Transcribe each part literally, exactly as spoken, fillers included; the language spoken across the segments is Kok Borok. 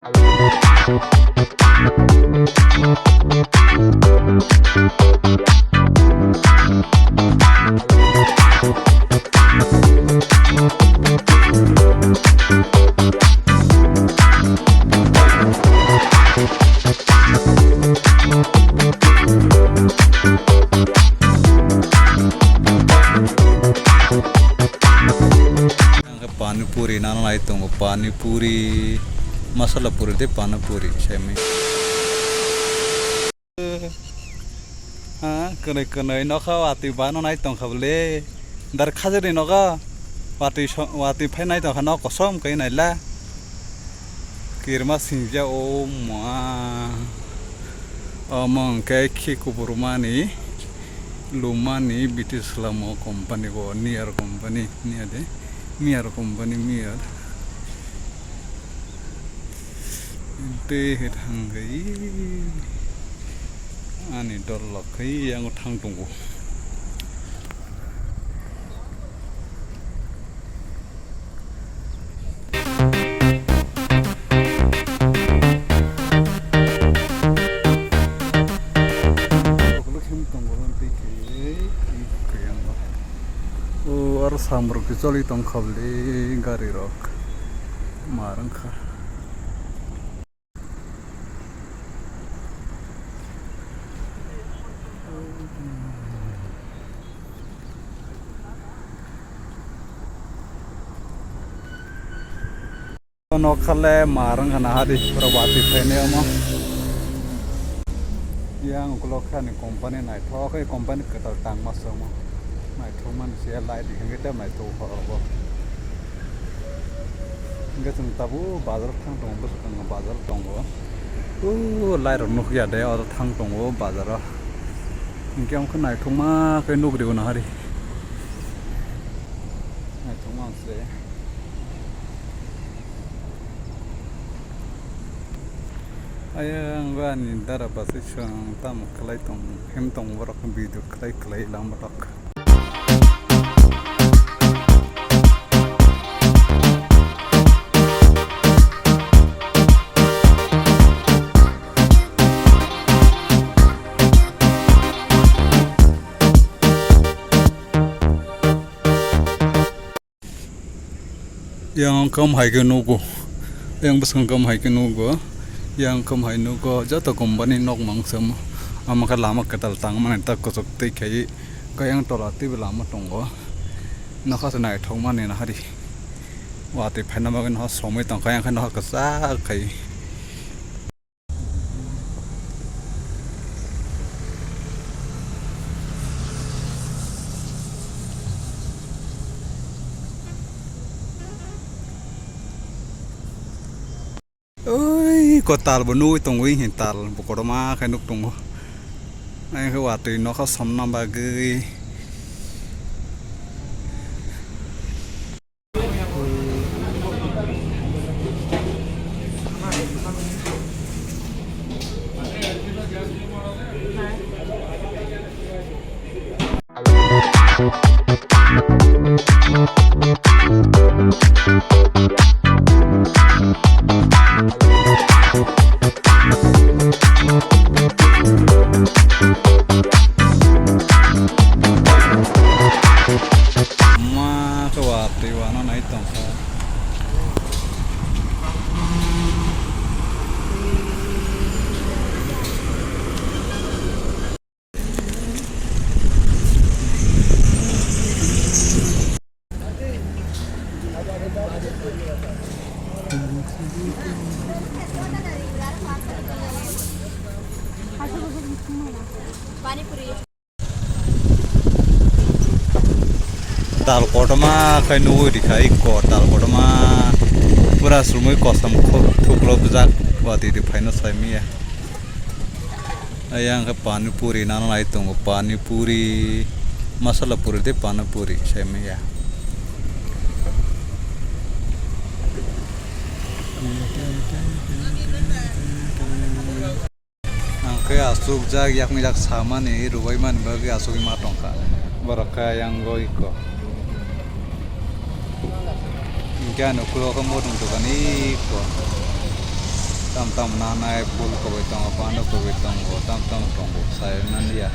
Pani puri nana nai tongo, pani puri, masala puri de pani puri semi. Ha, kwnwi kwnwi nokha watwi bano nai tongkha bole. Dar khajani nogo watwi so-, watwi phai nai tongkha nok kosom kai naila. Kirma singjak o ma. Omo hwnkhe khi kuburmani, lumani, biti swlamo company bo, Niar company, Niar de, Miar company, Miar. Tei hai thang kai, ani dol lok kai, yang thang tongo. O aro samrok choli tong kha bwle gari rok ma rwng kha. Nokha le ma rwng khna hari pura watwi phainai omo. Yang ukulok khani company naithok khe company kwtal tangma se omo. Naithok mani se light hwnkhe tei naithok horo bo. Hwnkhe chwng tabuk bazar thang tongo, bwswk wng bazar tongo. O light rok nukya de oro thang tongo bazar o. Hwnkhe omo khe naithokma khe nukri o nahari. Naithokma se. Ayang ani dara bwsai chwng tamo khlai tong, hem tong borok video khlai khlai lama rok. Yang kam hai khe nugo, yang bwskango kam hai khe nugo, yang kam hai nugo, joto company nok mang se omo. Omo khe lama kwtal tangmani tak kuchuk twi khai, khe yang tola twibo lama tongo. Nokha se naithokmani nahari. Watwi phaina bagwi nokha somwi tongkha, yang khe nokha kwchak khai. Oi, ko tal bo nugwi tongwi hin tal bo kotorma khe nuk tongo. Ai khe watwi nokha somna bagwi. Ma khe watwi wana nai tongkha. Tal kotorma khe nugwi rikha, iko tal kotorma pura sumui kosom khuk thuklopjak, watwi rw phaino saimanya. Ayang khe pani puri nana nai tongo, pani puri, masala puri tei pani puri saimanya. Ang khe achukjak, yakni jak samani rwbaimani bagwi achugwi ma tongkha. Borok khe ayang o iko. Hwnkhe ani ukulok khe modung dogan iko. Tam tam nanai, phul kwbwi tongo, pando kwbwi tongo, tam tam tongo, sai manliya.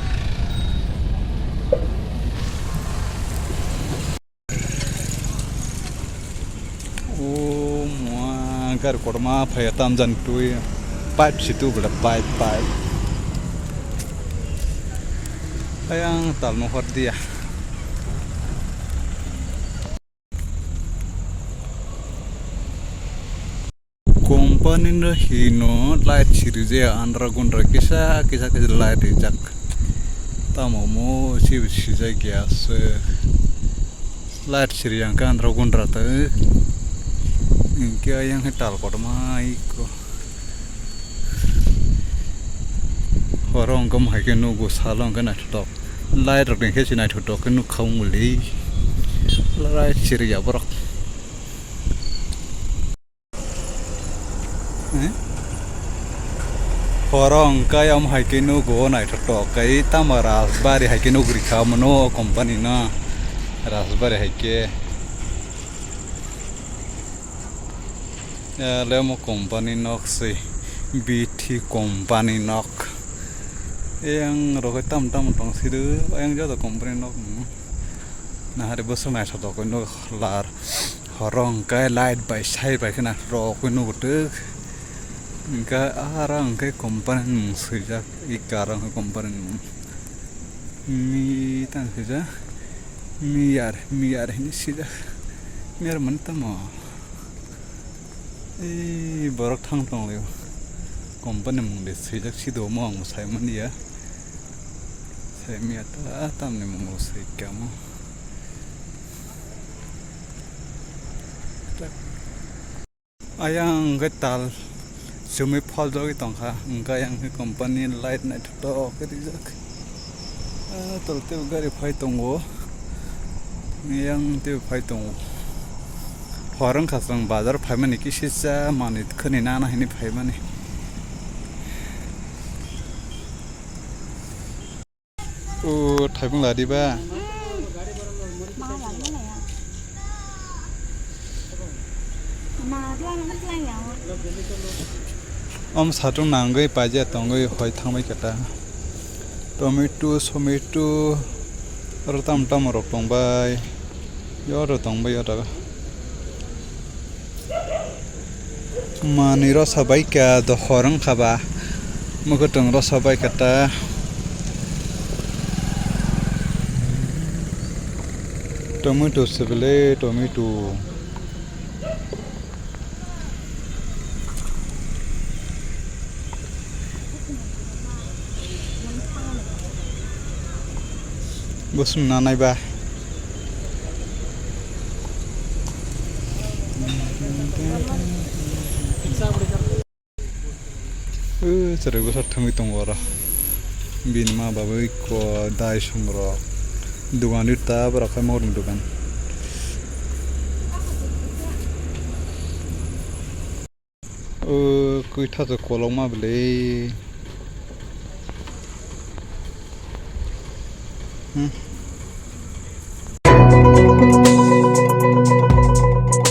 O mwa gari kotorma phaiya, tam jani twi pipe si tu bwlai, pipe, pipe. Ayang tal mohor dia. Company no hino light siri je andra gundra kisa kisa kisa light rijak. Tamo mo si sijak ya se. Light siri yang ka andra gundra ta. Hingke ayang he tal kotorma iko. Horo hingke mohai ke nugo, salo hingke naithotok. Light rok hingke se naithotok ke nukha wngmuli. Light siri ya borok. Eh? Horo hingke omo hai ke nugo naithotok kai tamo Rajbari hai ke nugri kha omo no company no Rajbari hai ke. Ele omo company nok se B T company nok. Eyang rok tam tam tong siri, eyang joto company nok. Nahari bwswk naithotok khe nuk lar. Horo hwnkhe light bai sai bai kheno rok khe nugo twk. Hwnkhe aro hwnkhe company ni mung swijak, Ikar hwnkhe company ni mung. Mi tang swijak, Miyar, Miyar hinwi swijak. Miyar mani tamo? Ei borok thang tong lai o. Company mung de swijak sido omo ang sai mani ya. Sai miya ta tamni mung o swijak omo. Ayang hwnkhe tal chumui pholjagwi tongkha, hwnkhe ayang hwnkhe company light naithotok khe rijak. Ah, tol teibo gari phai tongo, yang teibo phai tongo. Hor wngkha chwng bazar phaimani kisisa manwi khwni nana hinwi phaimani. O thaibung ladi ba? Om satung nangwi paija tongwi hoi thangbai khe ta. Tomato, somato, oro tamo tamo rok tongbai. Yoro tongbai yoro. Manwi rosa bai kha, dokhor wngkha ba. Mwkhwtwng rosa bai kha ta. Tomato se bele, tomato. Bo sum na nai ba. O chwrai bwsa thangwi tongo oro. Bini ma babui ko dai song rok. Dogan ri ta borok khai mokol ni dogan. O kwi thaso kolokma bwlwi. Hmm.